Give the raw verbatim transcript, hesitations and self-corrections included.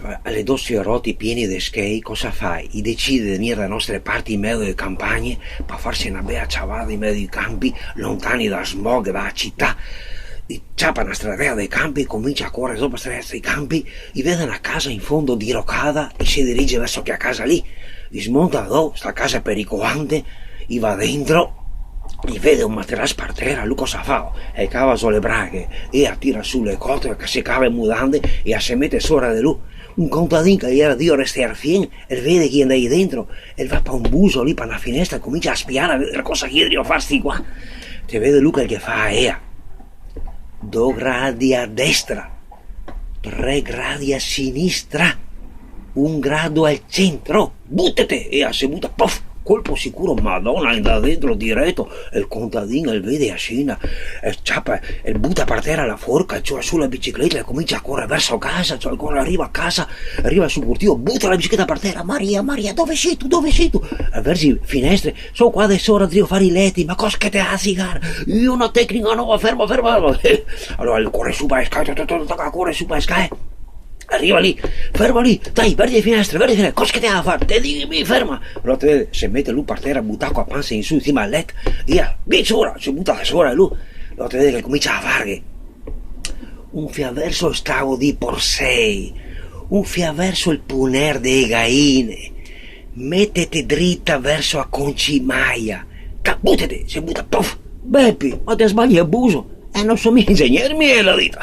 Alora, do sioroti pieni de schei, cosa fa? I decide de vegner da nostre parti in mezo a le canpagne, par farse na bea ciavada in mezo ai canpi, lontani dal smog, da cità. I ciapa na stradea dei canpi, comincia a corer sora sta stradea dei canpi, i vede na casa in fondo dirocada, i se dirige verso chea casa lì. I smonta da do sta casa pericolante, i va dentro, i vede un materas par tera, lu cosa fa? El cava zo le braghe, e a tira su le cote, che se cava le mudande, e a se mete sora de lu. Un contadin che iera drio restear fien, el vede che i xe ndai dentro, el va pa un buso lì, pa na finestra, comincia a spiar, a veder cosa che i xe drio far sti qua. Te vede lu che, che fa, ea. Do gradi a destra, tre gradi a sinistra, un grado al centro, butete! E a se buta, pof! Colpo sicuro, Madona, el ndà dentro direto, el contadin el vede a scena, el ciapa, el buta par tera la forca, el ciola su la bicicleta, el comincia a corer verso casa, cioè, el core, el riva a casa, el riva sul cortivo, buta la bicicleta par tera, Maria, Maria, dove situ, dove situ? El verzi finestre, So qua de sora, drio far i leti, ma cos che te ga a cigar? Io na tecnica nova, ferma, ferma, ferma. Alora el core su pa le scale, to, to, to, to, core su pa le scale. Riva lì, ferma lì, dai, verzi le finestre, verzi le finestre, cos che te ga a far? Te digo mi, ferma. Alora te, se mete lu par tera, butà co la pansa in su, in sima al let, via, via sora, se buta sora lu. Alora te vede che comincia a farghe. Un fià verso el stało dei porsei, un fià verso el puner de gaine, metete drita verso a concimaia, ca-, butete, se buta, pof! Bepi, ma te sbagli buso! Eh, no so mia ingegnere, mi, el ga dito.